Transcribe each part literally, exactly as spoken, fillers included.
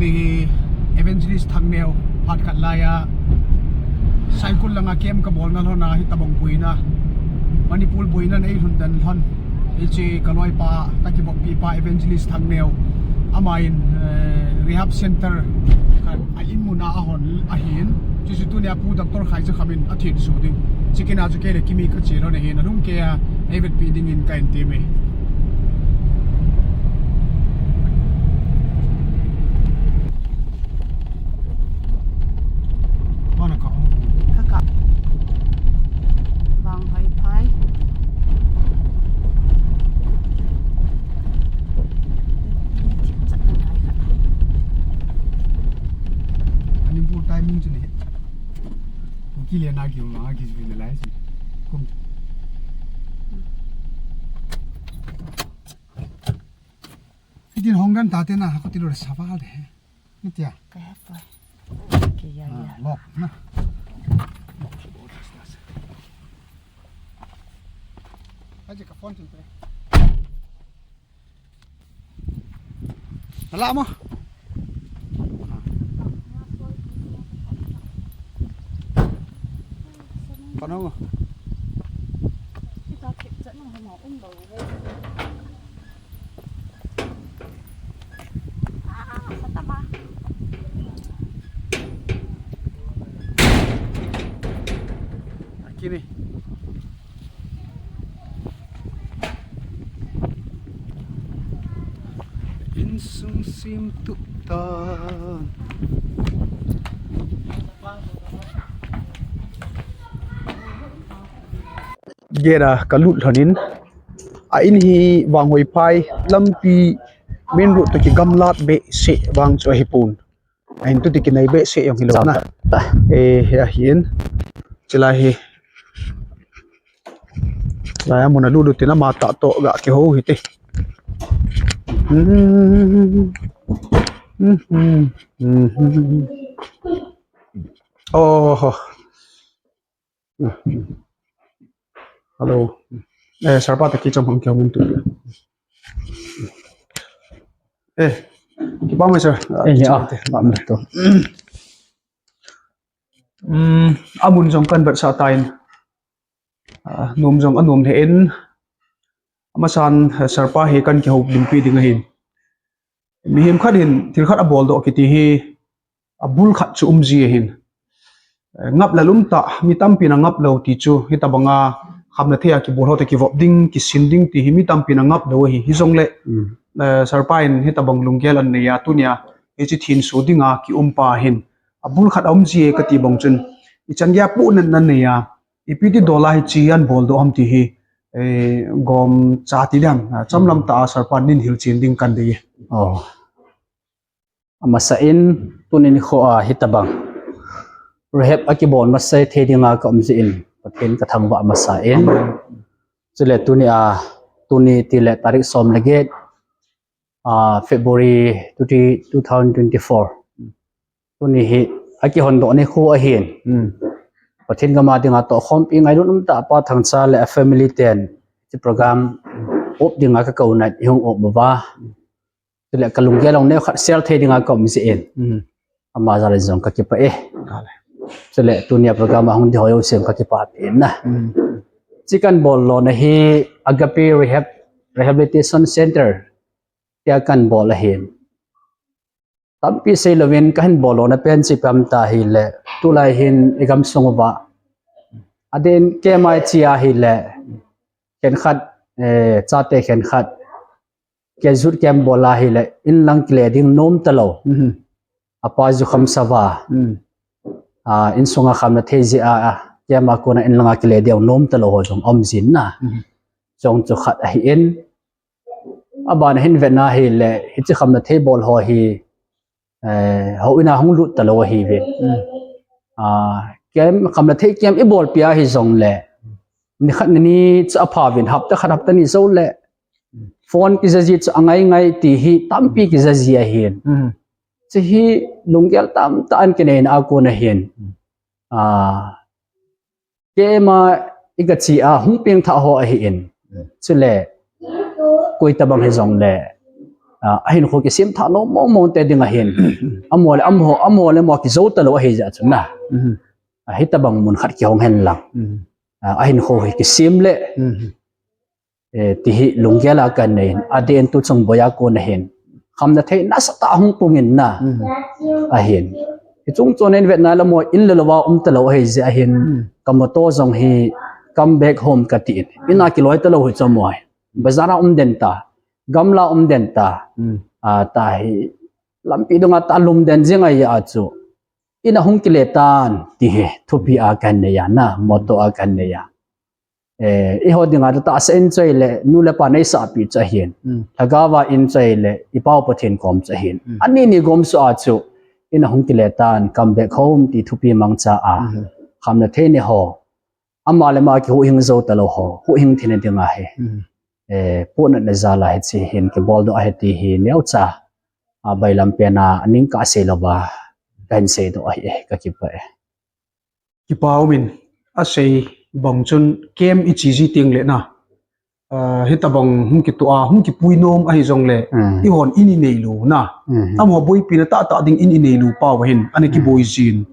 Hi Evangelist Thangneo, phat khat laiya Saikul langa camp kabolna lhona hitabang boina, Manipur boina nei lhun den lhon. Hiche kaloipa, kakivoppi pa Evangelist Thangneo, amahin, eh, rehab center khat a in muna ahon ahin. Chuchu tunia Pu Doctor Khaijukhamin athenso ding. Chukina chu kei le Kimi kache lhon ahin, alhumkeiya eivetpi dingin kahin temme. Mana ka. Kaka. Vanghoi phai. Ani bu timing chu ni. Kuki le na ki ma ki ju ni lai si. Kum. Fitin hong dan ta te na, ko ti lo sa va de. Ni tia. Ka ha pa. Ki ya ya. Lock na. Aje ka phone tin pe. Ala mo. Pano mo. Kini. Insung sim tu ta. Gera kalut lhonin. A in hi Vanghoi phai lampi main road to kigamlat behseh vang chu ahipon. Ahin tuti kinai behseh jong hilou na. Eh, hi ahin. Chulai hi. Chulai a mun a lulu tina mata to ga kihou hite. Hmm. Hmm. Hmm. Oh. Hello. Eh, sir pa ta kichom hang kya mun tu. Eh, kipah mai sir. Eh, ya, ah, te. Ba mai to. Hmm, amun jong kan vet sah tan. Ah, nom jong anom hih in. Amasan, eh, sir pa hi kan kihoulimpi ding ahin. Mihem khat hin thil khat abol doh kiti hi abul khat chu um ji ahin. Eh, ngap lel um tah, mi tampin angap lou ti chu, hitabanga khamna thei a kibol ho te kivop ding, kisin ding ti hi mi tampin angap lou ahi. Hijongle, mm, eh, sir pa in hitabang lunggel anei a tunia, hiche thenso dinga kium pa hin abul khat aum ji e kati bang chun, ichan geiya puhnatna nei a, ipi ti dola hiche anbol doh ham ti hi, eh, gom cha ti dam, ah, chamlam tah a sir pa nin hilchen ding kan dei e. Oh. Amasa in, tuni nikho a hitabang rehab a kibol masa thei dinga ka um jeh in, Pathen ka thangvah masa in. Chule tuni a, tuni tile tarik som le get, ah, February twenty, two thousand twenty-four. Tuni hi akihon doh nikho ahin. Hmm. Pathen gam a dinga tohkhompi ngailut um tah Pa Thangcha le a family ten hiche program up dinga ka kouna ihung up uva. Chule ka lunggel jong neokhat share thei dinga ka um jeh in. Hmm. Ama jal in jong ka kipah e. Chule tunia program a hung ding ho jouse jong ka kipah pen na. Hmm. Hiche kan bol lona hi Agape Rehab, Rehabilitation Center tia kan bol ahin. Tampi seilouvin kahin bol lona pen chu ipi ham tia ahile, tulai hin igamsung uva adeh in K M I chi ahile, khenkhat, eh, chate khenkhat, kei jut kem bol ahile, inlang kile ding nom talou. Mhm. Apa jukham sava. Mm. Ah, insunga khamna thei jeh a, ah, K M I a kona inlanga kile ding nom talou ho jong um jin na. Mhm. Jong chu khat ahin. Abana hin vetna ahile, hiche khamna thei bol ho hi, eh, houin a hung lut talou ahiuve. Mm. Ah, K M I, khamna thei K M I ibolpi ahi jongle, nikhat nini chu aphauvin, hapta khat hapta ni joule, phone kija ji chu angai ngai ti hi tampi kija ji ahin. Mm. Hiche hi lunggel tamtah in kinei na a kon ahin. Mm. Ah, K M I a iga chi a hung pengthah ho ahin. Chule, koi tabang hijongle, Ah, ahinkho kisem tha nom mong mong te ding ahin. Amaho le, amaho, amaho le amaho kijou talou ahi jeh chun na. Mhm. Ah, hitabang mun khat kihong hen lang. Mhm. Ah, ahinkho hi kisem le. Mhm. Eh, ti hi lunggel a kanei in, adeh in tu chung boi a kon ahin. Khamna thei nasatah a hung pung in na. Mhm. Ahin. Hichung chon in vetna le amaho in le lou a um talou ahi jeh ahin. Mhm. Ka motor jong hi come back home kati in. In a kiloi talou hi chu amaho. Bazar a um den ta. Gamla um den ta. Mhm. Ah, tahi. Lampi dunga ta lum den jing ahi a chu. In a hung kile tan ti hi. Thupi a kanei a na. Motor a kanei a. Eh, eiho dinga tahsa in chu ahile, nu le pa neisahpi chu ahin. Mm. Lhagao a in chu ahile, i Pau Pathen kom chu ahin. Mm. Ani ni gom suh a chu, in a hung kile tan, come back home, ti thupi mangcha a. Mm. Khamna thei nei ho. Ama le ama kihuhhing jou talou ho. Huhhing theina dinga hi. Mm. Eh, pohnatna jal a hiche hin kibol doh ahi ti hi neocha. A bailam pen a, aning kasei louva. Kahin seidoh ahi e, kakipah e. Kipa um in, asei bang chun camp i che ji teng le na. Ah, hitabang hung kitoh a, hung kipui nom ahi jong le, Mm. eihon in i nei lou na. Mm. Amaho boipina tahtah ding in i nei lou pau ahin, ana kiboi jin.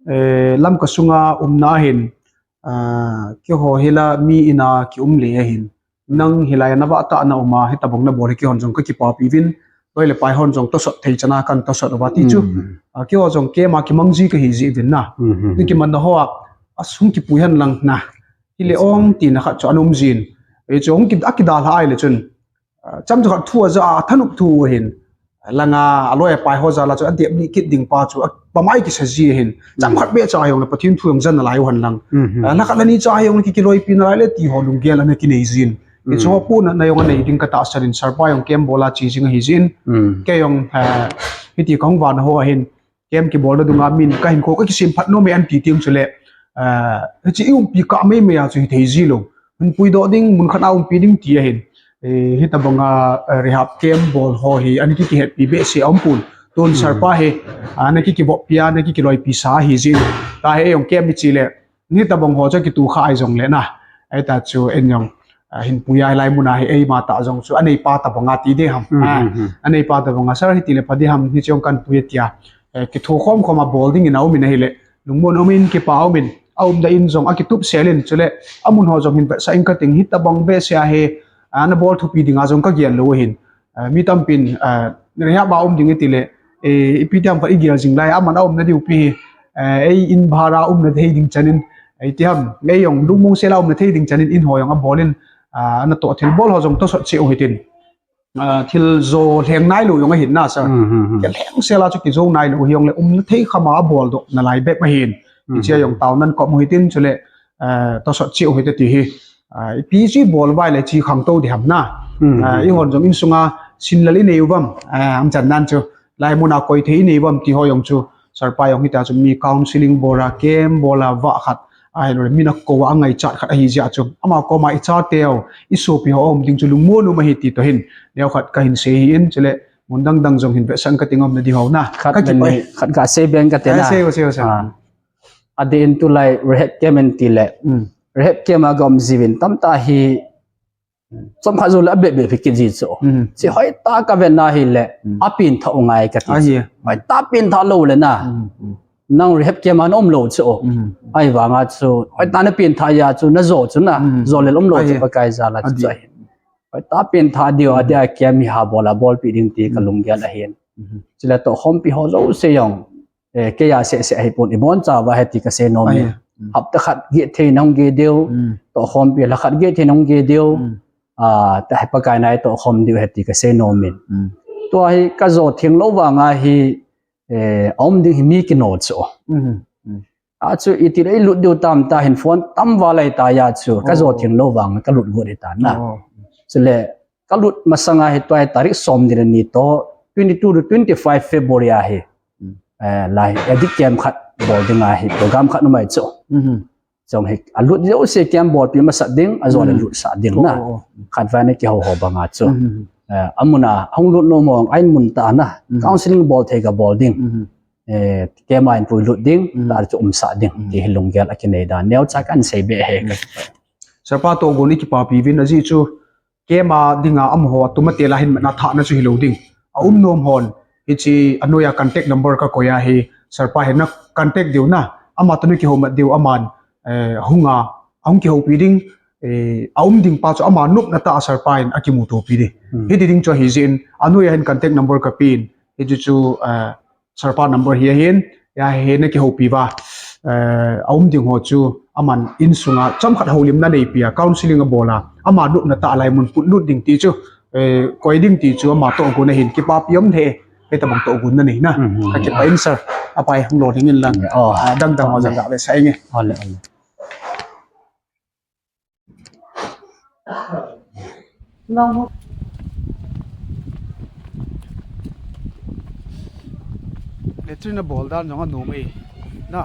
Eh, Lamka sunga umna ahin, ah, keiho hi la mi in a kium le ahin. Nang hilai a na vah tah a na um a, hitabang na bol hi keihon jong ka kipapi uvin, loi le pai hon jong tosot thei chan a kan tosot uva ti chu. Mm. A, keiho jong camp a kimang ji ka hi ji uvin na. Mm-hmm. Ni kimanna ho a, a sung kipui hen lang na. Hi le ong tina khat chu ana um jin. Ei chu ong ki, a kidalha ai le chun. A, cham chu khat thu a ja a thanop thu ahin. Langa, a loi a pai ho jal a chu a dep ni kit ding pa chu, a, pa mai kisa ji ahin. Cham khat be cha jong le Pathen thu jong jan nalai u hen lang. Mhm. A, la khat la ni cha jong le ki, kiloipi nalai le ti ho lunggel ana kinei jin. Hichu ho pohnatna jong anei ding ka tahsan in, Sir pa jong camp bol a che jing ahi jin. Mm. Kei jong, a, hiti kahung vahna ho ahin. Camp kibolna dunga min kahinkho ka kisem phat nom e an ti teng chule, ah, hiche i umpi kah mai mai a chu hithei ji lou. Hin puidoh ding, mun khat a umpi ding ti ahin. Eh, hitabanga, eh, rehab camp bol ho hi, ana ki kihetpi behseh a um pon. Tun Sir pa hi, ah, ana ki kivoppi a, ana ki kiloipi sa ahi jin. Tahi ei jong camp i che le, hitabang ho chu kitu kha ahi jong le na. Ahita chu ei jong, ah, hin pui a hilai mun a hi eima tah jong chu, anei pa tabang a ti ding ham. Mm, Ah, mm, mm. Anei pa tabang a, Sir hiti le pha ding ham, hiche jong kan pui a tia. Eh, kithokhom khom a bol ding in a um in ahile, lungmon um in, kipa um in, a umna in jong a kitup sel in, chule, a mun ho jong hin vetsah in kating, hitabang behseh a hi, ah, na bol thupi ding a jong ka gel lou ahin. Ah, mi tampin, ah, rehab a um ding i ti le, eh, ipi ti ham khat i gel jing lai, aman a umna diu pi hi, eh, ei in bhara umna thei ding chan in, ei ti ham, ei jong lungmong sel a umna thei ding chan in, in ho jong a bol in, ah, na toh thil bol ho jong tosot cheh u hitin. Ah, thil jo lheng nai lou jong ahin na, Sir. Hmm, hmm, hmm. Kei lheng sel a chu kijo nai lou hi jong le umna thei kham a bol doh nalai bep ahin. Hmm, hiche a jong tao nan kom u hitin chule, ah, tosot cheh u hite ti hi. Ah, ipi chi bol vai le chi khangtou ding ham na. Hmm, ah, hmm, i hon jong insunga sin lal i nei uvam. Ah, am chan nan chu. Lai mun a koi thei i nei uvam ti ho jong chu. Sir pa jong hita chu mi counseling bol a, camp bol a, vah khat. Ahilou le, min a kou a, a ngaichat khat ahi jeh chun. Ama koma i chateu, i sopi ho um ding chu lungmon um ahi ti toh hin. Neo khat kahin sei hi in, chule, mun dang dang jong hin vetsah in kating um na di ho na. Khat ka le kipa ni, e. Khat ka sei beng kate na. Eh, sei, sei, sei. Ah. Adeh in tulai rehab camp in ti le. Mm. Rehab camp a ka um jiuvin tamtah hi Chomkhat jou le abeh beh phi kit ji chu. Mm. Chi hoitah ka vet na hile, Mm. a pengthah u ngai kati chu. Ahi. Hoitah pengthah lou le na. Mm, mm. Nang rehab camp a na um lou chu. Mm. Ahivanga chu, hoitah na pengthah a chu, na jo chu na. Mm. Jo le um lou chu Ahi. Pakai jal a chu Adi. Chu ahi. Hoitah pengthah diu, Mm. adia camp hi ha bol a bolpi ding ti ka Mm. lunggel ahin. Mm. Chule tohkhompi ho jouse jong. Eh, kei a seh seh ahipon, ibon chauva ahi ti kasei nom e. Ahi. Mm. Hapta khat geh thei nahung geh diu, Mm. tohkhompi lha khat geh thei nahung geh diu, Mm. ah, tahi Pakai nai tohkhom diu ahi ti kasei nom in. Mm. Tua hi kajo theng lou vanga hi, eh, aum ding hi mi kino chu. Mm. Mm. Achu iti le ilut diu tam ta hin phone tam val ahi ta a chu, kajo Oh. theng lou vanga kalut got ahi ta na. Oh. Chule, kalut masanga hi tua hi tarik som ni le ni toh, twenty-two to twenty-five February a hi. Mm. Eh, lai, edit camp khat bol ding ahi, program khat um ahi chu. Mhm. Chong hi, alut jouse camp bolpi masat ding, ajo le Mm. lutsah ding na. Oh, oh. Khatvei na kihou ho banga chu. Mhm. Eh, amun a, hung lut nom mong, ahin mun tah na. Mhm. Counseling bol thei ka bol ding. Mhm. Eh, camp a hin puilut ding, Mhm. tah chu umsah ding. Mhm. Ti hi lunggel a kinei dan. Neocha kan sei beh e. Mhm. Sir pa toh gon i kipapi uvin ajeh chu, Kema dinga amaho atuma tela hin na thahna chu hilou ding. A um nom hon, hiche anoiya contact number ka koi ahi, sir pa hin na contact diu na, ama toh na kihoumat diu, aman, eh, hunga, ahung kihoupi ding, eh, a um ding pa chu ama nopna tah a sir pa hin akimutopi ding. Hmm. Hiti ding chu ahi jeh in, anoiya hin contact number ka pen, hichu chu, eh, sir pa number hi ahin, ya hi na kihoupi uva, eh, a um ding ho chu, aman insunga, chomkhat houlimna neipi a, counseling abol a, ama nopna tah a lai mun putlut ding ti chu, eh, koi ding ti chu, ama toh gon ahin, kipapi um lheh, hitabang toh gon na nei na. Hmm, hmm, ka kipah in sir, apai hung lolhing in lang. Oh. Ah, dang dang ho jong ga ve sa inge. Ole, ole. Nang ho. Latrine abol dan jong anom e. Na.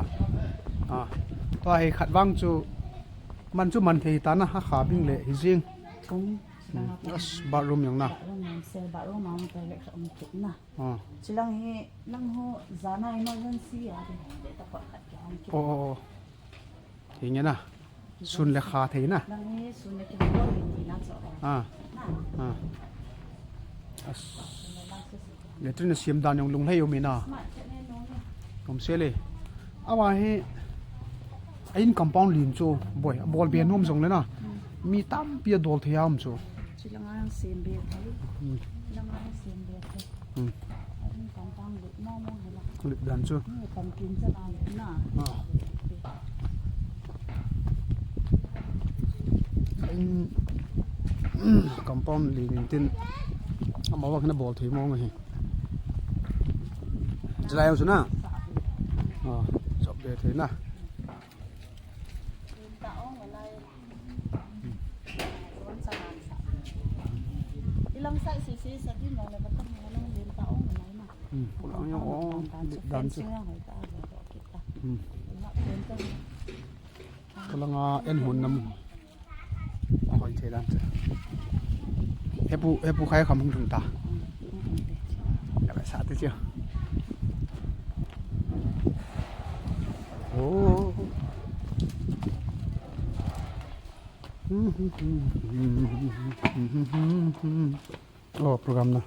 Ah. Tua hi khat vang chu man chu man thei ta na, akha bing le hi jing. Kum. Hmm. As, bathroom jong na. Bathroom jong se, bathroom ang toilet ang kit na. Ah. Chulang hi, lang ho, jana emergency a, de, de, ta khat khat kihong kit. Oh, oh, oh. Hinge na. Sun le kha thei na. Nang ni sun le kibol ni na cho. Ah. Na. Ah. As. Latrine asem dan jong lunglhai um e na. Smart che ne no na. Kom se le. Awa hi. A in compound len chu. Boi, abol be nom jong le na. Hmm. Mi tampi adol thei a um chu. Chi langa sem be thei. Hmm. Langa sem be thei. Hmm. Lut dan chu. Compound len in tin, amaho vang hin abol thei mong ahi. Chulai chu na. Ah, chop be thei na. Ilang sai si si sa di mo na ba ta mo na lim ta ong na na. Hmm, pulang jong ong, lut dan chu. Fencing jong hoi ta, hoi ta, hoi ta. Hmm. Ina pen ta. Pulang a en hun nam. Hoi thei dan chu. Hepu, hepu khai kham hung thum ta. Hmm, hmm, hmm. Ya ba sa ti chu. Oh. Oh, program na.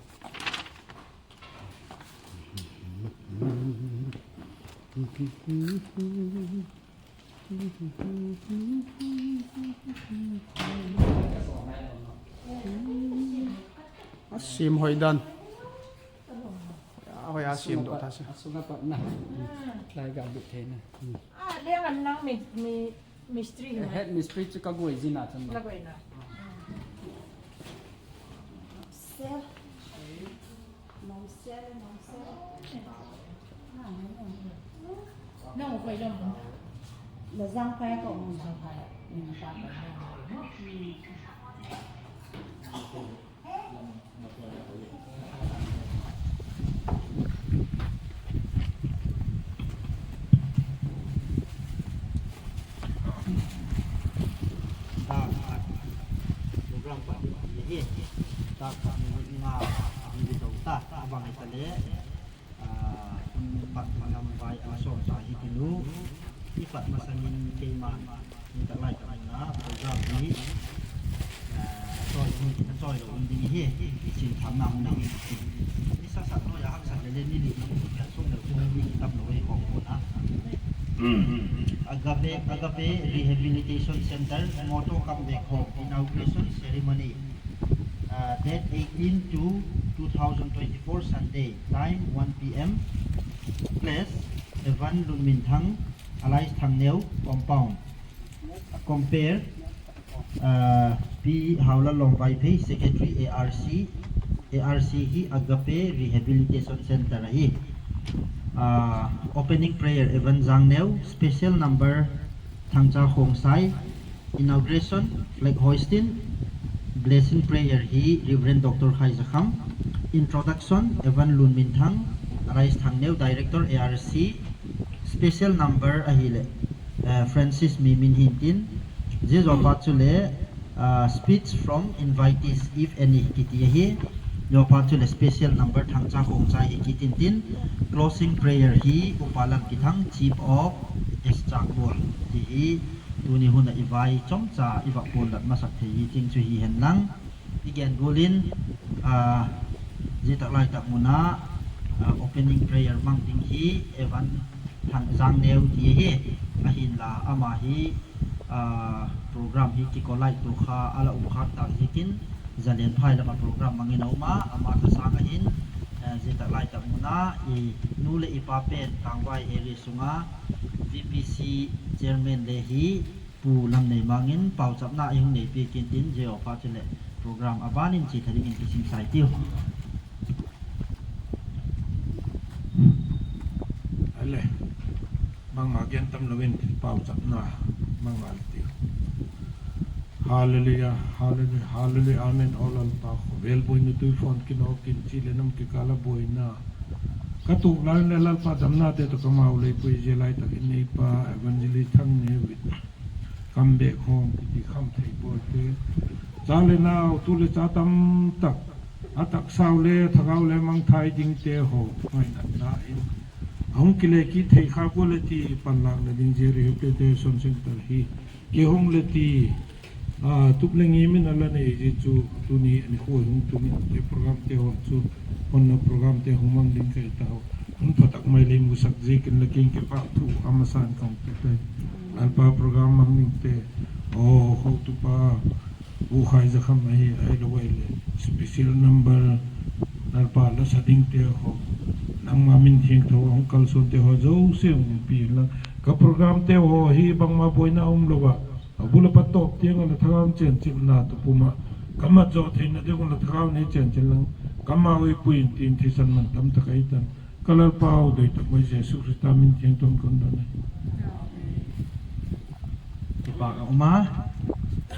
Asem hoi dan. Hoi asem doh ta se. Asunga pat na. Lai ga bit thei na. Ah, le ngan nang mi, mi, mistri hi. Head mistri chu ka goi jin a chan. La goi na. Sel. Nong sel, nong sel. Nong koi lam. La jang kai ko. Jang kai. Program pa ni hi. Ta pa ni nga ang di dou ta, abang ita le. Ah, pat malam vai a som ta hi kinu. I pat masangin keima ni ta lai ta na program ni. Ah, choi ni ta choi lo ding hi. I sin tham na hung na hi. Ni sa sa no ya hak sa le le ni li na ya som le hung ni tam lo ko ko na. Agape, Agape Rehabilitation Center, Moto Comeback Home, Inauguration Ceremony. Uh, date eighteen two, two thousand twenty-four, Sunday, time one P M. Place, Evan Lunminthang, alias Thangneo, compound. Compare, uh, Pi Haolal Longvaiphei, Secretary A R C, A R C hi Agape Rehabilitation Center ahi. Uh, opening prayer, Evan Jangneo, special number, Thangcha Khongsai, inauguration, flag hoisting, blessing prayer hi Reverend Doctor Khai Zakham, introduction, Evan Lunminthang, alias Thangneo, Director A R C, special number ahile, eh, Francis Mimin hintin, Jesu pa chule, ah, speech from invitees, if any, kiti ahi. Yopa chule special number Thangcha Khongsai hi kitin tin, closing prayer hi Upa Lalkithang, Chief of S Chakbol, ti hi tuni huna i vai chomcha i va pon lat masak thei hi ting chu hi hen lang. Tigen golin, ah, zia tak lai tak muna, ah, opening prayer mang ding hi Evan Thang Jangneo ti ahi, ahinla ama hi, ah, program hi kiko lai tu kha ala um khak tak ziakin, Zalen phai lama program mangin a um a, ama thasang ahin, eh, zia tak lai tak muna, i nu le i pa pen Kangvai area sunga V P C chairman le hi Pu Lamneimang in pauchapna i hung neipi kin tin, zia phat chule program a ban in chi tha dingin kisingsa i tiu. Ale, bangma gen tam loin pauchapna bangma le tiu. Hallelujah, hallelujah, hallelujah, amen. O Lalpa, khovel boina tuiphon kinoh kin chi le nam kikala boina. Ka tuh lai le Lalpa damna te toh ka mau lei pui zia lai tak in neipa Evangelist Thang Neo in Come back home kiti kham thei bol te. Cha le nau, tu le cha tam tak. A taksau le, thagau le, mangthai ding te ho. Ngainatna in. Ahung kile kit thei kha ko le ti panlakna ding zia rehabilitation center hi. Kihong le ti. Ah, tup le ngim in ala nei zia chu tuni ani khu hung tuni te program te ho chu. Honna program te hung mang ding kai ta ho. Hung phatak mai le musak zia kin le kin ke pa thu amasan kong te te. Lalpa program mang ding te. Oh, ho tu pa. U Khai Zakham ahi, ahilou ahile special number, Lalpa la sa ding te ho, nangma min thiangtho hung kalson te ho, jouse hung pi la. Ka program te ho hi bangma boina um louva, abul a pat top tiang la thagau chen chil na tu puma, ka mat jo theina ding la thagau nei chen chil lang, ka ma ui puin tin thisan man tam tak ai tan. Ka Lalpau dei tak mai Jesu Christa min thiangthon kon don ahi. Kipak a um a,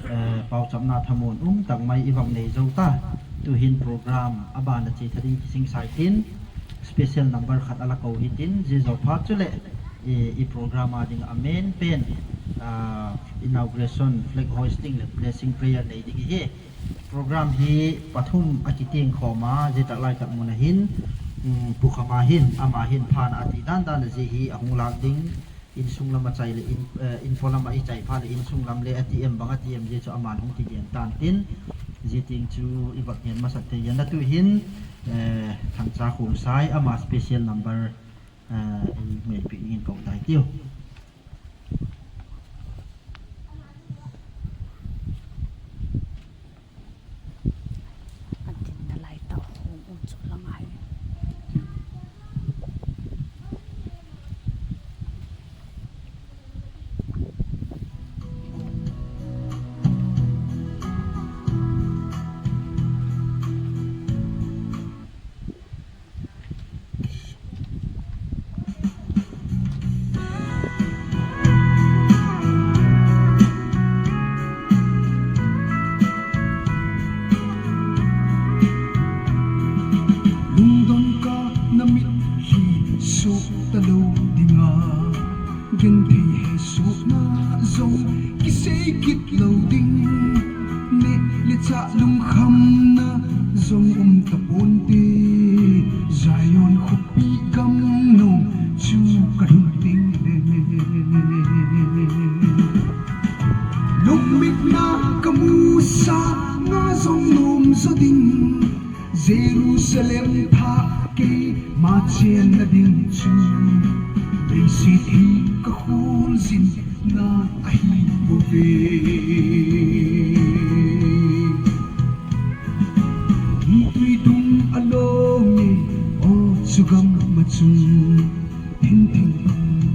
eh, pauchapna thamun um tak mai i vang nei zo ta. Tuhin program a ban a chi tha ding kisingsa i tin, special number khat ala ko hi tin, zia zo phat chule, i, i program a ding a main pen, ah, inauguration, flag hoisting le blessing prayer nei ding i hi. Program hi pathum a kitiang khom a, zia tak lai tak mun a hin, um, Pu Khama hin, ama hin phan a ti dan dan a zia hi a hung lak ding, insung lam a chai le, in, eh, inpo lam a i chai pha le, insung lam le a ti em bang a ti em zia chu aman hung ti den tan tin, zia ting chu i vak ngen masat te yan a tuhin, eh, Thangcha Khongsai ama special number, eh, i mei pi in ko tai tiu. Lungdon ka na mit hi suk ta lo dinga, genthei hei sukna zong kisei kit lo ding. Neh le chah lungkhamna zong um ta ponte, Zion khuapi gam nung chu ka lhung ding le. Lungmitna ka musa nga zong lum zaw ding, Jerusalem thah keima chenna ding chu, leiset hi ka khulzin na ahi bou ve. Hitui dung a lawm e, aw chu gam machung, hinthing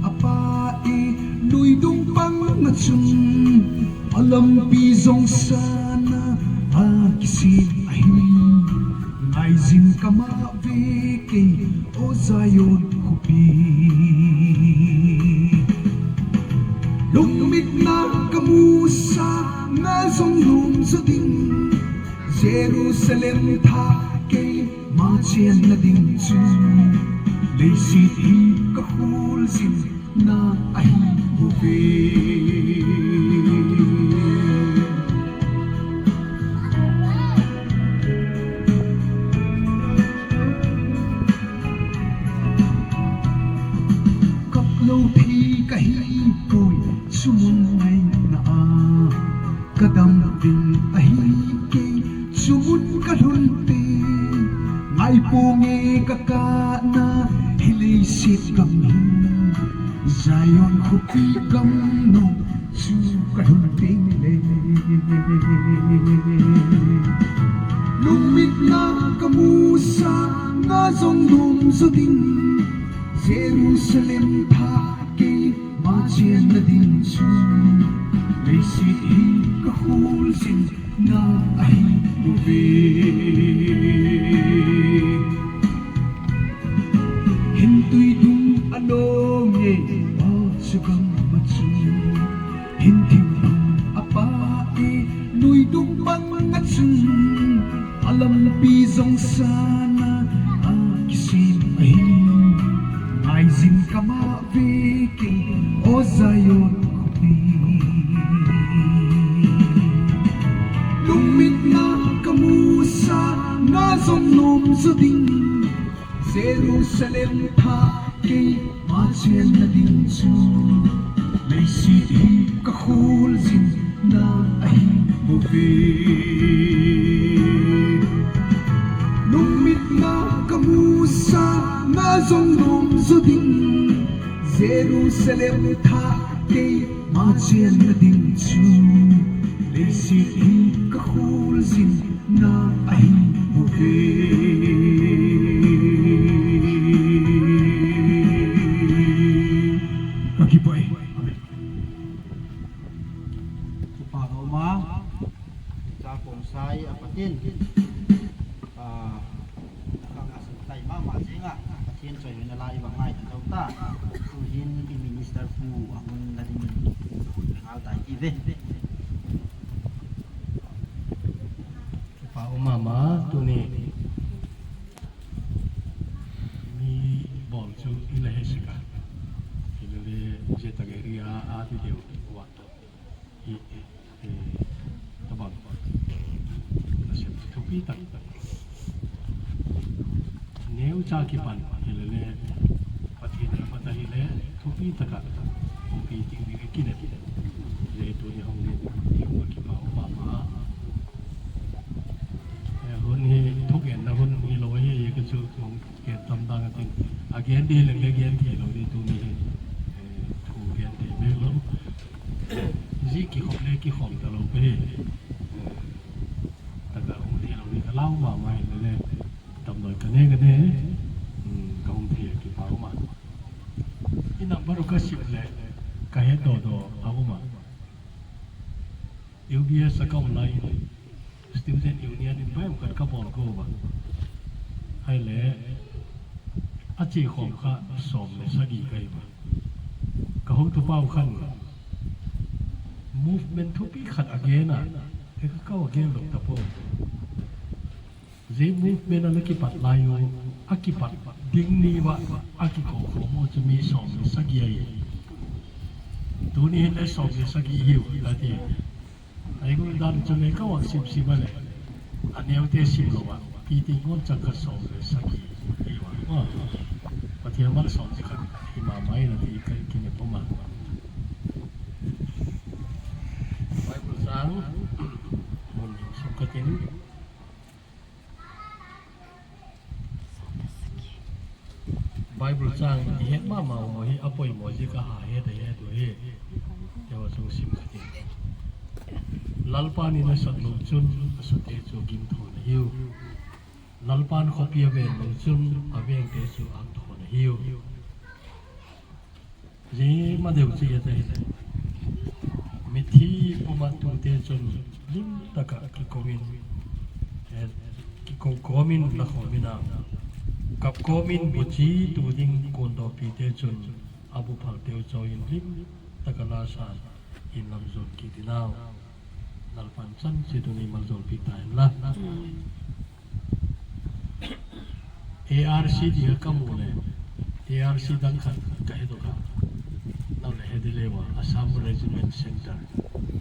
a pa e, lui dung pang machung, a lampi zong sana a kisin ahi. Ngaizin ka mah ve kei, aw Zion khuapi. Lungmitna ka musa nga zong lum zaw ding, Jerusalem thah keima chenna ding chu, leiset hi ka khulzin na ahi bou ve. Kap lo thei ka hi pui, chu mun ngaina a ka dam ding ahi kei, chu Nge ka kana hi leiset gam hin, Zion khopi gam nung chu ka lhun ding le. Lungmitna ka musa nga jong nom jo ding, Jerusalem thah keima chenna ding chu, leiset hi ka kholjin na ahi bouve. Hin tui dung a nong e, aw chu gam a chu. Hin thing dung a pah e, nui dung bang a chu. A lampi jong sana a kisem ahi. Ngaijin ka ma ve kei, aw Zion khopi. Lungmitna ka musa nga jong nom jo ding, Jerusalem thah keima chenna ding chu, leiset hi ka kholjin na ahi bouve. Lungmitna ka musa nga jong nom jo ding, Jerusalem thah keima chenna ding chu, leiset hi ka kholjin na ahi bouve. Ka kipah e. Amen. Kipa ka um a, cha kong sai a patin. Ah, ka ka sun tai mama jing a, Pathen choi hoina la i va ngai ta ta. Tu hin i minister pu a hun la ding in ngal tai ti ve. Kipa um mama, tuni mi bol chu i la he sik a. Hilele je tak area a ti deu wa. I, eh, tabang. Nasep thupi tak tak. Neu cha kipan, hilele, Pathen le Pathen le, thupi tak a, thupi ting ding kine. Le tuni hung le, kipa um mama. Eh, hun hi, thugen na hun hi lo hi, hi ka chu, hung Gen tam dang a tin. A gen di leng le gen thei lou di tuni hi. Eh, thu gen thei bek lou. Ji kikhom le kikhom ta lou pe hi. Eh, taka hung thei lou di ka lau mama hi le le. Tam noi ka ne ka ne. Hmm, ka hung thei a kipa um a. I number u ka sim le ka he do do a um a. U B S a ka um lai in. Student Union in bai um khat ka bol ko ba. Hai le, a chi khom kha som le sagi kai ba. Ka hou tu pau khan movement thupi khat a gen a, he ka kau a gen lou ta po. Zai movement a na kipat lai u, a kipat ding ni ba, a kiko khom u chu mi som le sagi ai. Tuni hin le som le sagi hiu, ta ti. Ai gun dan chu le ka wan sim sim a le. A neu te sim lou a. Pi ti ngon chang ka som le sagi. Hi wa. Wa. Pathian mal som ti khat. Hi ma mai na ti ka ki ne po ma. Bible sang. Mun sim ka tin. Bible chang i het mama u hi a poimo jeh a ha het a het u hi. Hiva sung sim khat in. Lalpan in a sat lou chun a sate chu gim thon ahiu. Lalpan khopi a ven lou chun a vengte chu ang thon ahiu. Jeh ma deu chu i ta hile. Mithi puma tute chun lim taka kikomin, eh, kiko komin la khomin a. Kap komin buchi tu ding kondopi te chun abu phal teu choi in lim taka la san in lam jon kit in au. Lalpan chan chu tuni mal jolpi ta hen la. A R C ti ka mu le. A R C dang khat ka he to ka. Nau le he de le wa, Assam Regiment Center.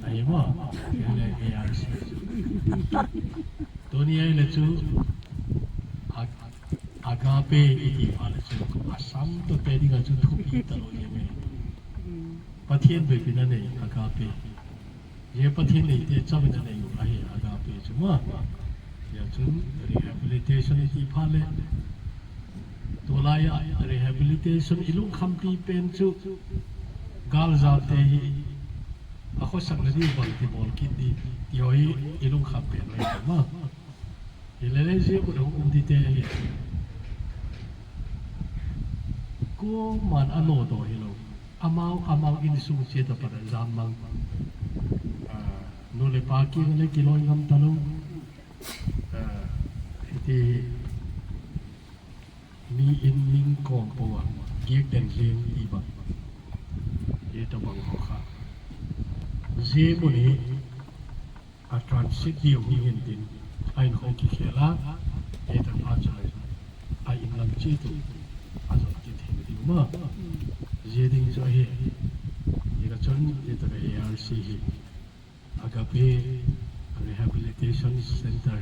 Ahi wa, he le A R C. Tuni ai le chu, a, Agape iti pa le chu, Assam to te ding a chu thupi ta lou ye me. Pathian be pi na nei, Agape. Ye Pathian neite chauin anei u ahi, Agape chu ma. Hijeh chun rehabilitation iti phat le, tulai a rehabilitation ilungkhampi pen chu galjam te hi akhosakna diu bang ti bol kit di ti ho hi ilungkham pen mai ma. Hilele jeh mun hung um di te hi. Koman anodoh hilou. Amau, amau insung cheh a pat a jam mang. Ah, nu le pa kiang le kiloi ngam talou. Ah, hiti mi in ning kom pou a, giak den jeng ti bang. Hitabang ho kha. Jeh mun hi, a transit diu hung hin tin, a in hung kikhel a, hitabang phat chule, a in lam cheh tu, a jot kit thei diu ma. Jeh ding chu ahi, hijeh chun, hitabang A R C hi. Agape Rehabilitation Center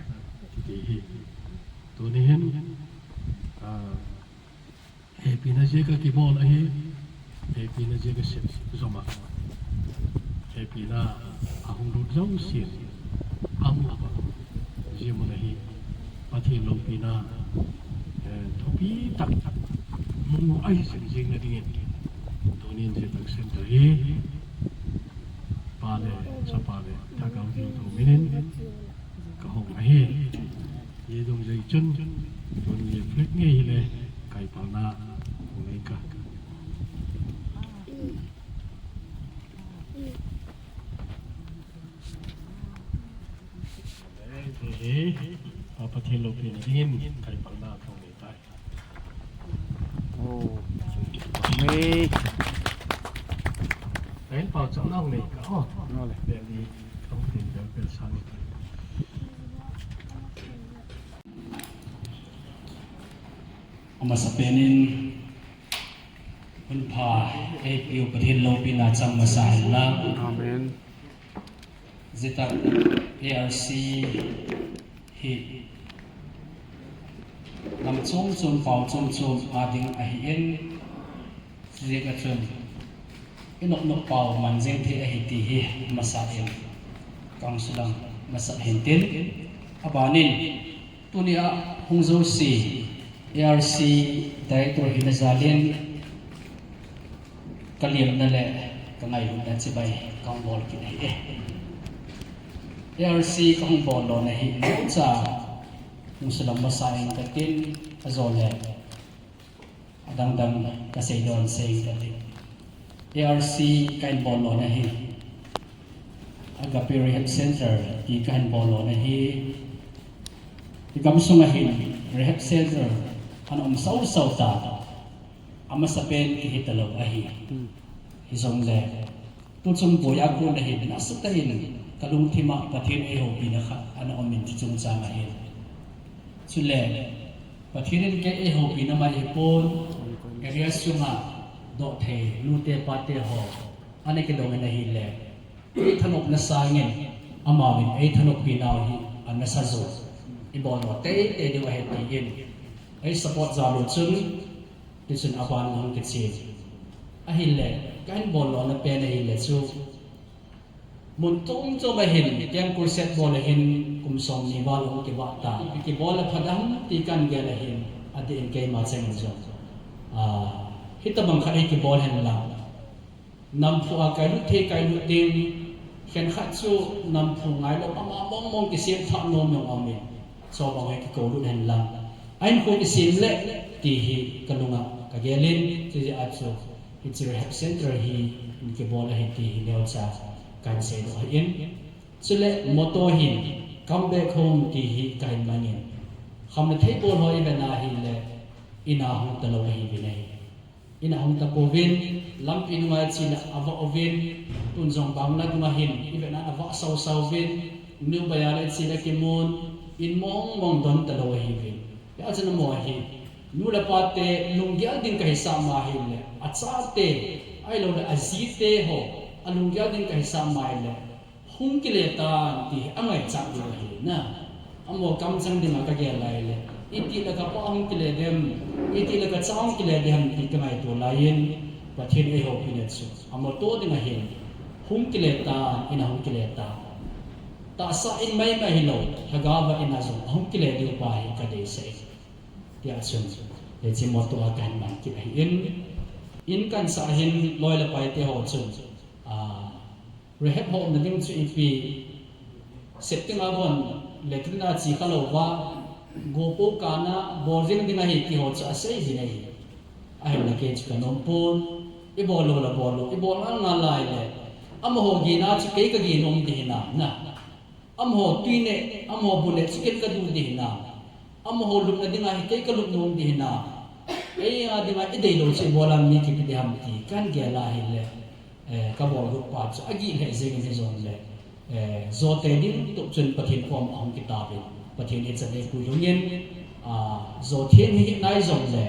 kiti hi. Tuni hin, ah, hepina jeh a kibol ahi, hepina jeh a sep jom a. Hepina ahung lut jouse, amu ba, jeh mun ahi. Pathen loupina, eh, thupi tah mu ahi jing jing na dingin. Tunin hitabang center hi, Pa le, Chapa le, Lhagao Theng thu minin, kahong ahi. Hijong jeh chun, tuni flag ngei hile, kaipalna, hung nei ka. Hei, hei, hei. Pa Pathen loupina dingin, kaipalna kahung nei tai. Oh. Amen. Kahin pao chang nau nei ka, oh. Nole. Bel ni, kahung tin bel bel sang. Amasapen in, hun pha, eipeu Pathen loupina chang masa hen lang. Amen. Hitabang A R C hi lam chom chom pao chom chom a ding ahin, jeh a chun, inop nop pao man jeng thei ahi ti hi masa in, council lang masa hin tin, abanin, Tunia hung jouse, A R C Director hina jalin, kaliamna le kangailutna chibai kahung bol kit ahi e. A R C kahung bol lona hi, neocha hung sulang masa ing katin, ajole adang dang kasei don sei kati. A R C kahin bol lona hi, Agape Rehab Center ti kahin bol lona hi, i gamsung a hin Rehab Center ana um sau sau ta, amasapen kihi talou ahi. Hijongle, tuchung boya kon a hin, nasatah in kalungthim a Pathen eihoupina khat ana um in, chuchung chang a hin. Chule, Pathen in kei eihoupina mai hipon, area sunga doh thei, nute pate ho, ana kidong in ahile, eithanopna sangin, amauvin eithanoppi nau hi, anasa jo. Ibol lou teitei diu ahi tin, ei support jal u chun, tichun aban hung kichen. Ahile, kahin bol lona pen ahile chu, mun chom chom a hin, camp crusade bol a hin, kum somni val hung kivah ta. Kibol a pha dem ti kahin gel a hin, adeh in keima chengin jong, ah, hitabang khat hi kibol hen lang. Namphu a kailut thei kailut ding, khenkhat chu namphu ngailou ama mong mong kisem thah nom jong um in, chubang hi kikoulut hen lang. Ahinkho kisem le ti hi kalunga kagel in, chujeh a chu hiche rehab center hi kibol ahi ti hi neocha kahin seidoh ahin. Chule motto hin, Come Back Home ti hi kahin mangin. Khamna thei bol ho ivet na hile, ina hung talou ahiuvin ahi. Ina hung tapouvin, lampi nunga ichele avah uvin, tun jong bangla dunga hin, ivet na avah sau sau uvin, nu baiya le ichele kimun, in mong mong don talou ahiuvin. Hijeh chun amaho hi, nu le pate lunggel ding kahisah ma hile, achate, ahiloule ajite ho, alunggel ding kahisah ma hile, hung kile tan ti angaichat diu ahi na. Amaho kamchang dinga kagel lai le, itile kapa hung kile dem, itile kacha hung kile dem ti kangaito laiyin, Pathen eihoupina chu, a motto dinga hin, hung kile tan, ina hung kile tan. Tahsa in maimai hilou, lhagao va in a jong ahung kile diu pa hi kadeisah e. Tia chun, hiche motto a kahin mang kit ahin. In kahin sah hin loi le pai te ho chun, ah, rehab hom na ding chu ipi, septic a bon, latrine a chi kha lou va, gopo kana bol ding ding ahi ti ho chu asei ding ahi. Ahinla kei chu kanom pon, ibol lou la bol lou, ibol ngal ngal lai le. Amaho gin a chu kei kagin um ding hinam na. Amaho tui ne, amaho bu ne, chu ken kadu ding hinam. Amaho lupna dinga hi kei kalup nom ding hinam. Ei a dinga idei lou chu ibola mi kipe ding ham ti kahin gel a hile. Eh, kabol got pa chu agih lheh jeng in hijongle. Eh, jote ding tup chun Pathen kom ahung kitauvin. Pathen ichan eipui lungin, ah, jo theng hi nai jongle.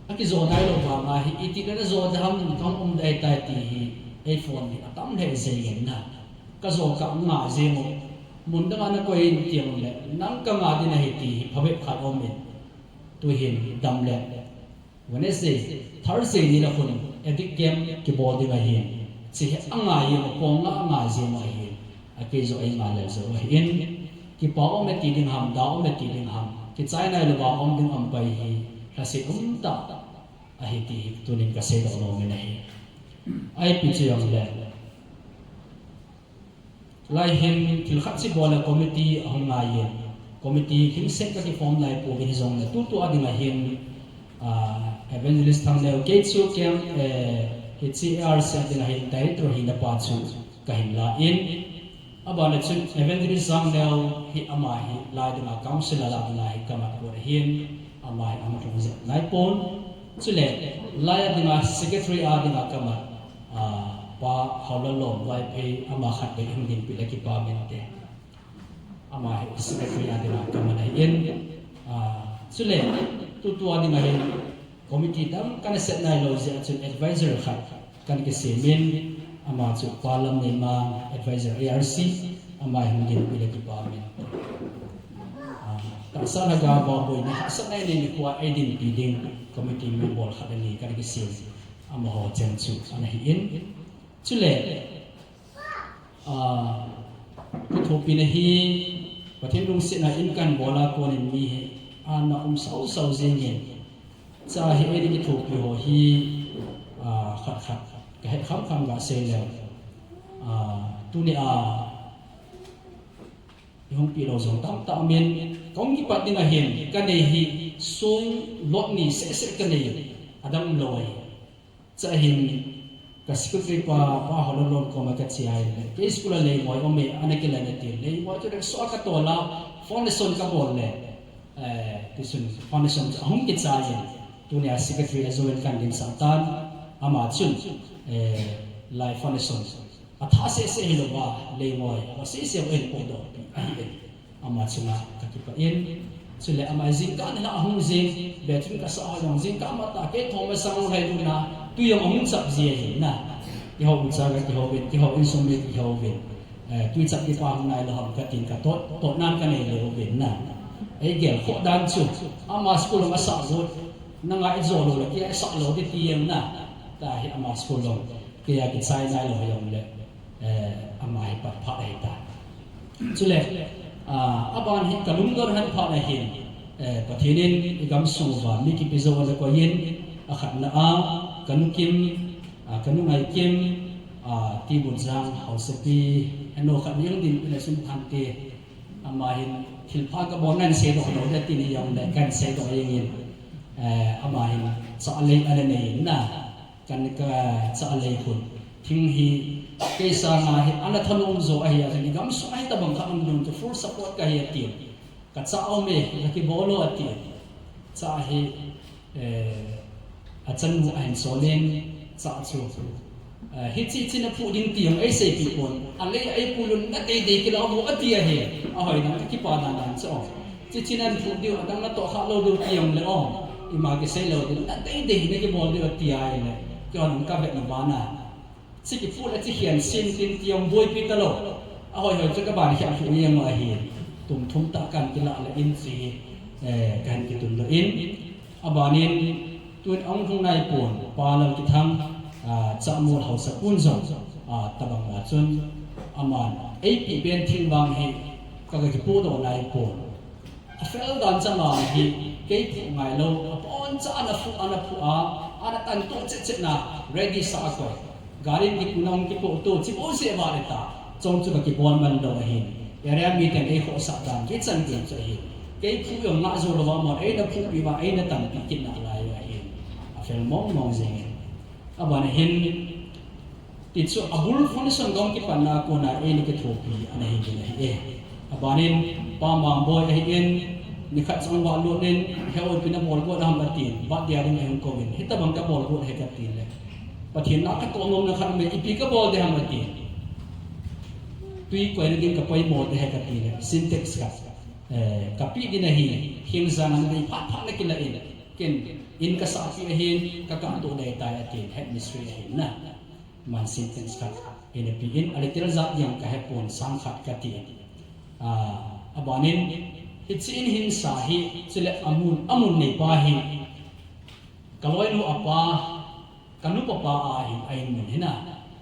Akijo nai lou vanga hi, iti le najo ding ham, kahung um ding ahitai ti hi, ei phone hi atam lheh jeng in na. Kajo kah nga jeng u. Mun danga nakoi in ti jongle, nang kanga ding ahi ti hi, phabep khat um in. Tuhin dam le. Wednesday, Thursday ni la khun, addict camp kibol ding ahin. Chi hi angai in, kong nga angai jeng u ahin. Akei jo ei ngai lel jo ahin. Kipa um e ti ding ham, da um e ti ding ham. Kichai nai lou va um ding um pai hi. Lhaset um tah ahi ti hi tunin kasei doh nom in ahi. Ipi chu jongle. Lai hin thil khat chi bol a committee ahung ngai in. Committee himsel kaki form nai pouvin hijongle tutu a dinga hin, ah, Evangelist Thangneo kei chu kem, eh, hiche A R C a dinga hin director hina pa chu kahin la in. Abana chun Evangelist Thangneo hi ama hi lai dinga council a la dinga hi kamat got ahin. Ama hi ahung lhung jep nai pon. Chule, lai a dinga secretary a dinga kamat, ah, Pa Haolalom Vaiphei ama khatvei hung dinpi le kipa mente. Ama hi secretary a dinga kamat ahin. Ah, chule, tutu a dinga hin committee dang kana set nai lou jeh a chun advisor khat kana kisem in, ama chu Pa Lamneimang, advisor A R C, ama hi hung dinpi le kipa mente. Ah, tahsa lhagao a boina, hahsatna nei nei nikho a eidinpi ding committee member khat ani kana kisem, amaho cheng chu ana hi in. Chule, ah, kithopina hi, Pathen lungsetna in kahin bol a konin mi hi, ana um sau sau jeng in. Cha hi eini kithopi ho hi, ah, khat khat kahet kham kham gasei leu. Ah, tuni a, ihung pi lou jong tamtah um in, kahung kipat ding ahin, kanei hi song lot ni seh seh kanei, adang um lou ahi. Cha hin, ka secretary pa, Pa Haolalom koma kache a ahile, kei school a Leingoi um e, ana kila nati, Leingoi chu rickshaw a katol a, foundation kabol le, eh, tichun foundation chu ahung kichai in, tunia secretary a join kahin dinsah tan, ama chun, eh, lai foundation athah seh seh hilouva, Leingoi, ho seh seh ho hin podoh pi ahi in. Ama chunga kakipah in. Chule ama jingkah nilhah ahung jing, Bethel kasah ho jong jingkah matah kei thom masang lhai luna, tui jong ahung chap ji ahi na. Kihou ucha kakihou vin, kihou insung mi kihou vin. Eh, tui chap kipa hung nailou ham katin katot, totnan kanei leu vin na. Eigel khoh dan chu, ama school jong asah got, nanga ijo lou le kei asah lou ding ti jeng na. Tahi ama school jong, kei a kichai nailou jongle. Eh, ama hi pat phat ahitai. Chule, ah, aban hi kalungdon han phat ahin, eh, Pathen in igamsung uva mi kipe jou ana koi in, akhatna a, kanu Kim, ah, kanu Ngaikim, ah, Tibutjang, Haosapi, heno khat ni jong dinpi le sun phante, ama hin thilpha kabol nan seidoh lou ding tin hijongle kan seidoh jeng in, eh, ama hin cha lei ana nei in na. Kan kacha lei hun. Thing hi, kei sanga hi, ana thanom jo ahi a, igamsung ahi tabang kha um ding chu full support kahi ati. Kacha um e, kakibol o ati. Cha hi, eh, achanu ahin sol in, cha chu. Eh, hichi chin aphu ding ti jong eiseipi pon. Alei a eipui lou na teitei kilah o ati ahi. Ahoi dan kakipa dan dan chu. Chi chin aphu diu, adang natoh kha lou diu ti jongle o. Ima kisei lou ding, na teitei hi nakibol diu ati ahile. Kei hon kavet na bana. Chi kiphu le chi hian sin tin ti jong boipi talou. Ahoi hoi chu kaban hian lhu jeng u ahi. Tum thum tah kan kilah le in chi, eh, kan kitun lou in. Abanin tun ahung lhung nai pon, Pa Lalkithang, ah, Chahmol Haosapu jong, ah, tabang ma chun, Aman, eipi pen thil vang hi, ka, ka kipodoh nai pon. A fel dan chang a hi, kei phuh ngai lou, a pon cha ana phuh, ana phuh a, ana tan to chet chet na, ready sa a koi. Garin kipuna hung kipoh to, chi bo se va le ta, chong chu ka kibol man lou ahin. Area mi ten ei khohsah dan, kei chan kei chu ahin. Kei phuh jong ngah jou lou va mon, eina phuhpi va, eina tanpi kit nalai ahin. A fel mong mong jeng in. Aban hin, Ti chu a bul foundation dong kipanna a kona eini kithopi ana hi ding ahi e. Abanin, Pa Mangboi ahin, nikhat chang va lut in, he oipi na bol got ham atin, bat dia ding ahung kou in, hitabang ka bol got he ka ti le. Pathen na ka toh nom na khat me, ipi ka bol ding ham atin. Tui koina ding ka poimo ding he ka ti le, Sintex khat, eh, ka pe ding ahi, hing jang an dei phat phat na kila in, ken, in ka sahpi ahin, ka kah to dei tai atin, head mistri ahin na. Man Sintex khat, in a pi in, a little jat jeng ka he pon sang khat ka ti. Ah, abanin, hichi in hin sa hi, chule amun, amun nei pa hi, ka loinu a pa, ka nupa pa a hin, a in mun hina.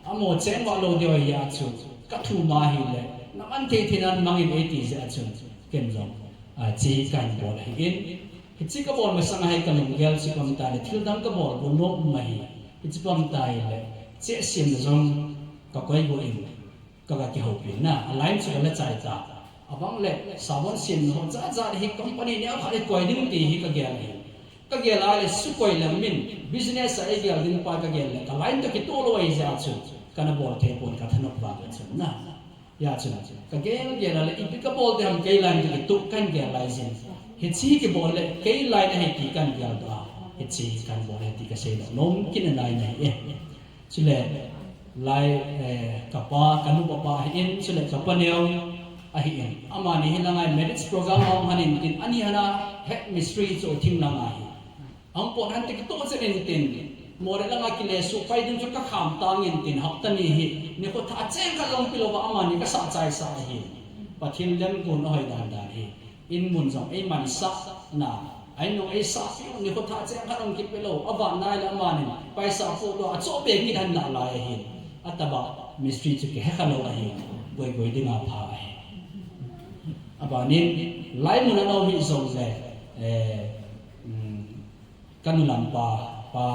Amo cheng va lou deu ahi a chu, ka thum ahi le, na man thei thei nan mangin ei ti jeh a chun, ken jong, ah, chi kan bol ahi in, Hichi ka bol masang a hi ka lunggel chu pam ta le, thil dang ka bol got nom um ahi. Hichi pam ta hi le, cheh siam na jong ka koi got in, ka, ka kihoupi na, a line chu ka la chai ta. Abang le, sabon siam na ho, jat jat hi company neo khat hi koi ding ti hi ka gel hi. Ka gel a le, su koi le min, business a ei gel ding pa ka gel le, ka line to kitoh lou ahi jeh a chu, ka na bol thei pon ka thanop vang a chun na. Hia chun, ka gel gel a le, ipi ka bol ding ham kei line to kitoh kan gel lai jin. Hichi kibol le, kei line ahi ti kan gel doh a. Hichi kan bol ahi ti ka sei doh nom kit nalai ahi e. Chule, lai, eh, ka pa, ka nupa pa ahi in, chule ka pa neo ahi in. Amani hi langai marriage program a hung han in tin, ani hana head mistri chu thim lang ahi. Ahung pot han ti kitoh chen in tin, Moreh langa kile suh pai ding chu ka kham tang in tin, hapta ni hi, nikho thah cheng khat jong pe lou va amani ka sah chai sa ahi. Pathen lemgun ahoi dan dan hi. In mun jong ei mansah na, a in jong ei sahpi u, nikho thah cheng khat jong kipe lou, avan nai le amani, paisa po lou, achoh be kit han nalai ahi. Ataba, mistri chu kihe kha lou ahi. Goi goi ding a pha ahi. Abanin, lai mun a nau hi jong le, eh, um, Ka nulam pa, pa,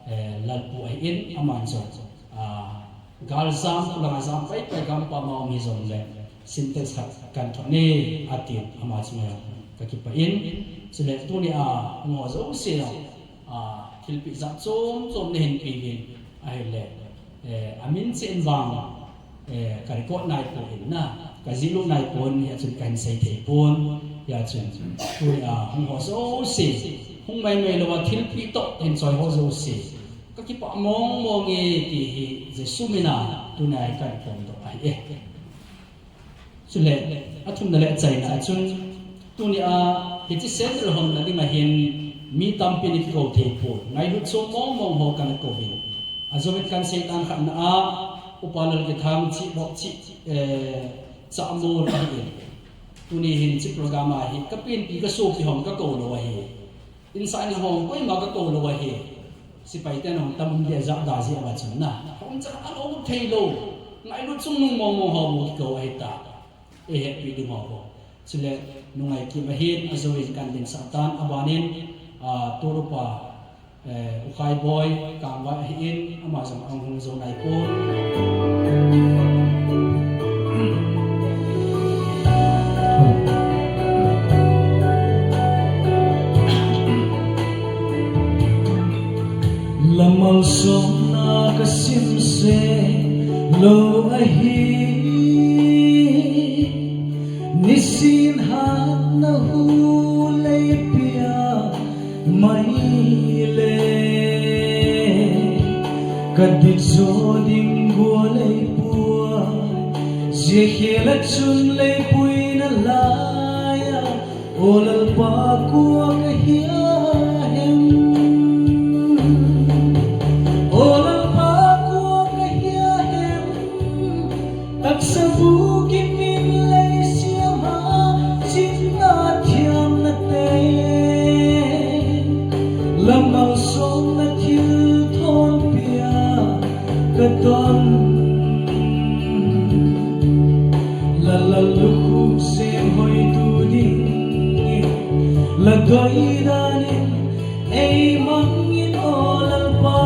eh, Lalpu ahi in, aman jong, ah, gal jam, khulanga jam pai pai gampa ma um hi jong le, Sintex khat kan thot ne, atin, ama chunga ka kipah in, chule tuni a, hung ho jouse, ah, thilpeh jat chom chom nei hin pe uvin, ahile, eh, amin chen vang, Eh, ka record nai pon na, ka jih lut nai pon, hia chun ka hin sei thei pon, hia chun, tuni a, hung ho jouse, hung mai mai lou a, thilpeh toh, hin choi ho jouse. Ka kipah mong mong e, ti hi, Jesu min a, tuni a hi ka record doh ahi e. Chule, athumna le achaina a chun, Tuni a, hiche center honna ding a hin, mi tampi na kikou thei pon. Ngailut chom mong mong ho kana kou in. Ajouvin kan seitan khatna a, Upa Lalkithang Chihbok Chih, eh, Chahmol ahi in. Tuni hin hiche program a hi, ka penpi ka sopi hon ka kou lou ahi. Insung in hon koima ka kou lou ahi. Sepai ten hon tam um dia ja da ji a va chun na. Hon cha a lou thei lou. Ngailut chom mong mong ho bu kikou ahi ta. Ei hepeh ding ho. Chule, nungai kim ahin, ajouvin kan dinsah tan, abanin, ah, tulupa, eh, U Khai Boi, Kangvai ahin, ama jong ahung hung jou nai pon. Lamalsomna ka simse lou ahi. Nisin hatna hu lei pia mai le, ka dit jo ding gual ei pua, zia khel a chun lei pui nalai a, O Lalpa kua ka hia hem? O Lalpa kua ka hia hem? Taksa bu kimin lei siam a, chitna thiamna te, lamalsomna thil thonpia ka don. Danin eimangin o Lalpa.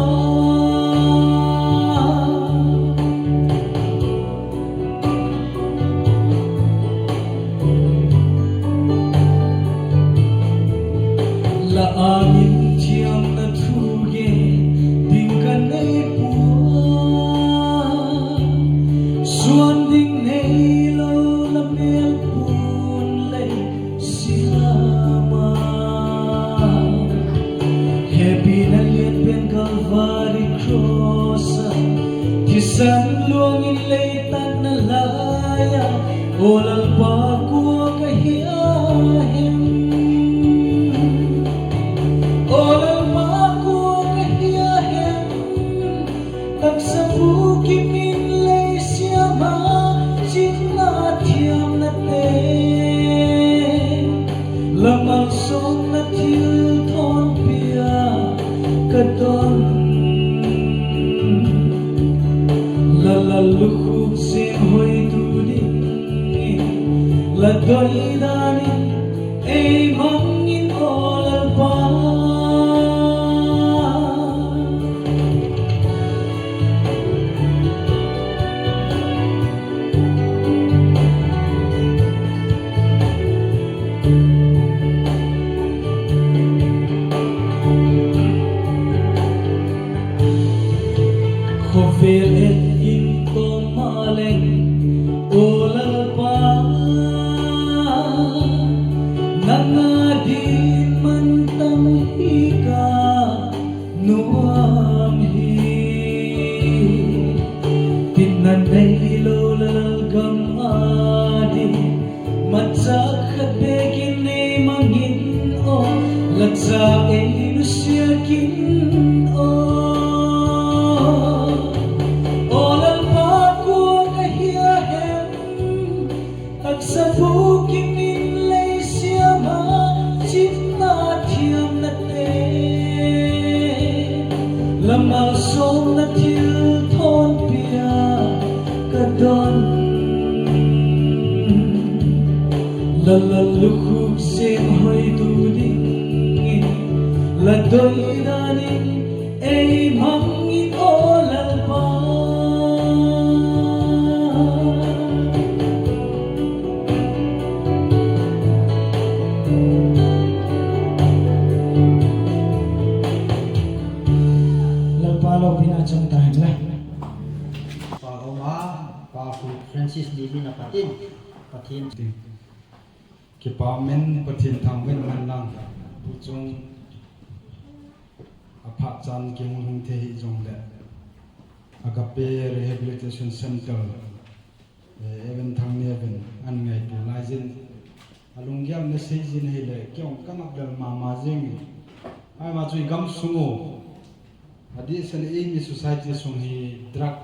La angin thiamna thu gen ding kanei pua. Suan ding neilou la melpun lei siama. Hepina lianpen Calvary cross a, thisan luangin leitatna laiya, o Lalpa kua kahia hem. O Lalpa kua kahia hem. Taksa bukim in lei siama, chitna thiamna te, la malsomna thilthonpia kadon. La lallukhuh sem hoitu dingin, la doi danin eimangin o Lalpa. Khovel et in toma leng, o Lalpa, nanga din mantam hi kanuam hi. Tinna neilou la lalgam a din, machak khat bekin eimangin o, la cha einusia kin o. O Lalpa kua kahia hem. Taksa bukim in lei siama, chitna thiamna te, la malsomna thilthonpia kadon. La lallukhuh sem hoitu dingin, la doi danin eimangin o Lalpa. Lalpa loupina chang tahen le. Pa Oma, Pa Pu Francis Limina Patin, Patin. Kipa min Pathen thangvah in man lang, tuchung aphat chan kihung hung thei hijongle, Agape Rehabilitation Center, eh, Evan Thangneo in an ngaitu laijin, alunggel na seijin ahile, kei jong ka ngap lel mama jing e. Ahivang chu i gamsung u, adeh sel eimi society sung hi drug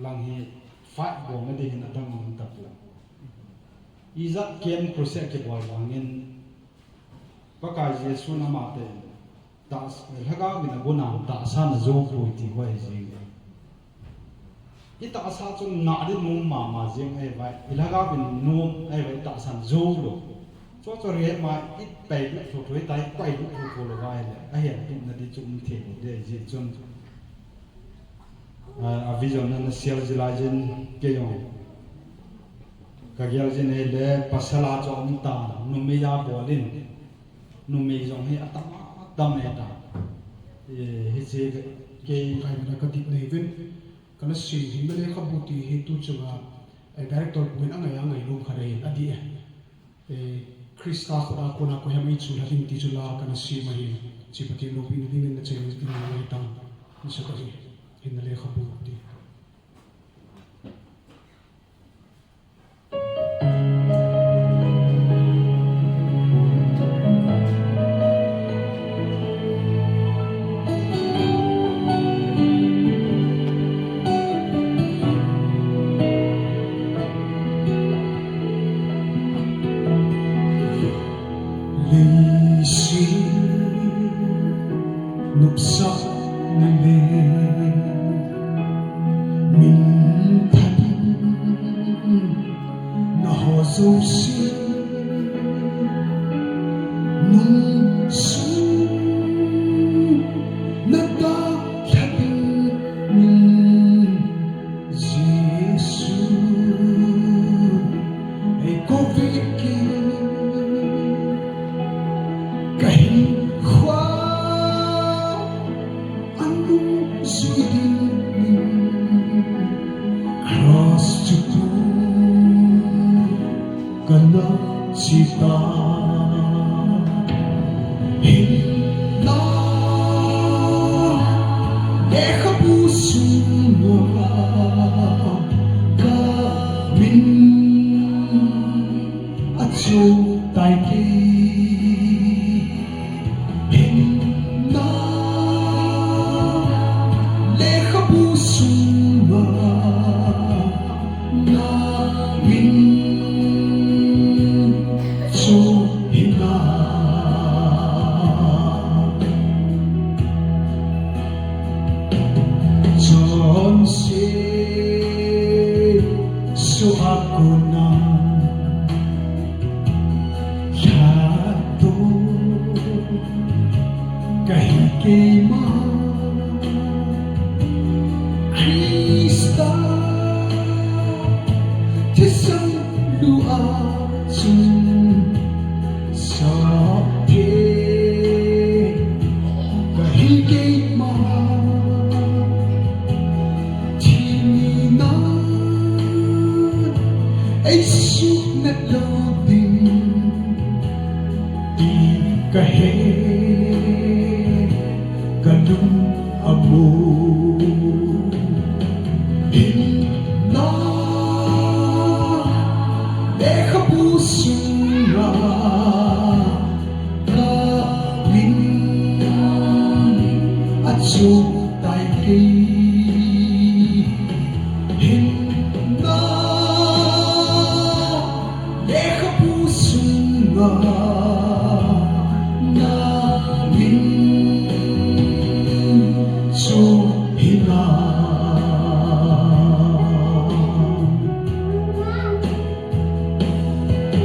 lang hi fight bolna ding hin adang um tapoi. Ijat camp crusade kibol vangin, Pakai Jesun amatah in, tah, lhagao in agon a tahsa ana jou poi ti ho ahi jing e. I tahsa chu ngah ding nom mama jing ahivang, i lhagao in nom ahivang, i tahsan jou lou. Chu chu rema i pailut thotho, i tai pailut thotho lou va ahile, ahettup na ding chu um thei lou ding ahi jeh chun. A, a vision na na share ji laijin kei jong ka gel jin ahile, pasal a chu aum tan, numei a bol in, numei jong hi atam, atam e ta. E, hiche kei, kei kaina ka dik nei uvin, ka na sim hin na lekhabu ti hi tuchung a, e, director pu hin angai, angai lom kha re, adih e. Eh, Christa khut a kona koiham eichu lha ding ti chu la kana sem ahi. Hiche Pathen loupina dingin na cheng ding ahi tan. Nisa tah hi hin na lekhabu ti. Leiset nopsahna le Hinna lekhabu sunga kamin achoh tai kei. Hinna lekhabu sunga namin chu hinna. Chonse Jesu a kona lhatdoh kahi keima. Christa thisan lua chun sotpi kahi keima. Thi ni nan eisuhnat lou ding ti kahe, kalung amu. Hinna lekhabu sunga kamin achoh tai kei. Hinna lekhabu sunga namin chu hinna.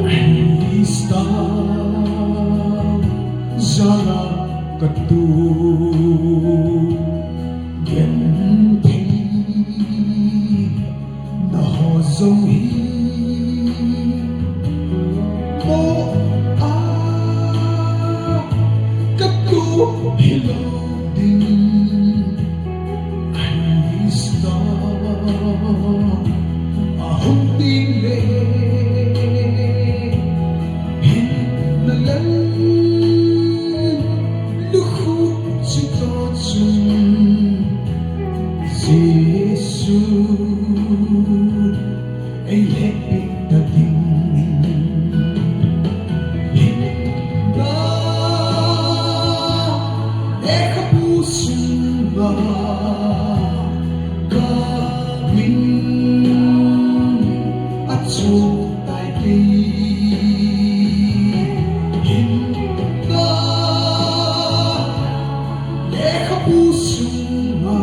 Christa jala katu genthei na ho jong hi mo a katu hilou ding. Christa ahung ding le hinna lal lukhuh chito chun Jesu ei lhepeh ta ding. Hinna lekhabu sunga kamin achoh tai kei. Hinna lekhabu sunga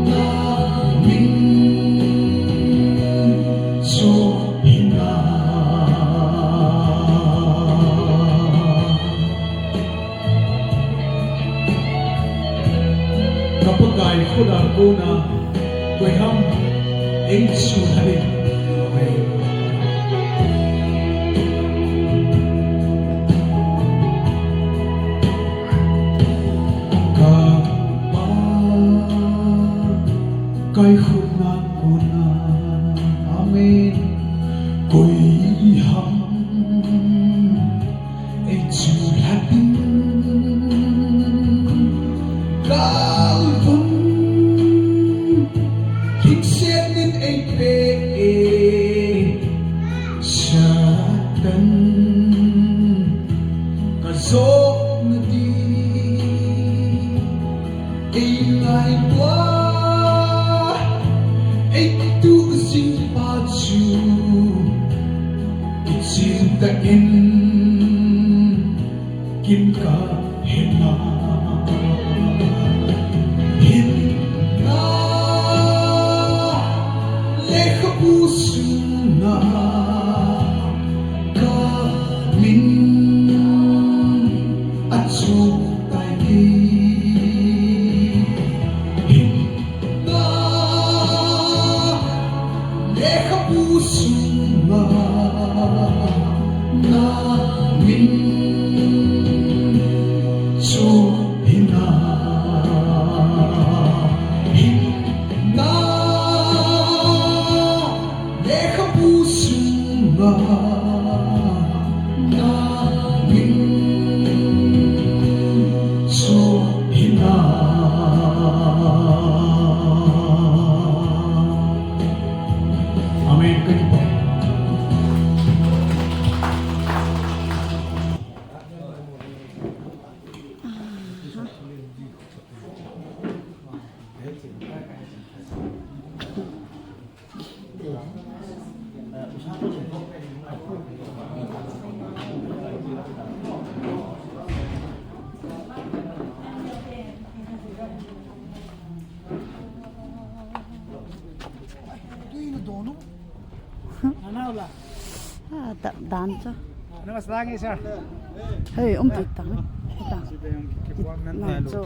namin chu hinna. Ka Pakai khut a kona koi ham eisuhlhah ding. Ka Pakai khut a kona, amen, koi ham eisuhlhah ding. Kalvari lhingset in eipeh e, Satan kajona ding. Eingailua eituh jing pa chu kichen tah in kin kahe nai. Hinna lekhabu sunga kamin achoh tai kei. Hinna lekhabu sunga namin chu Ah, da-, dan chu. Hey, um ti tang. Tang. Na chu.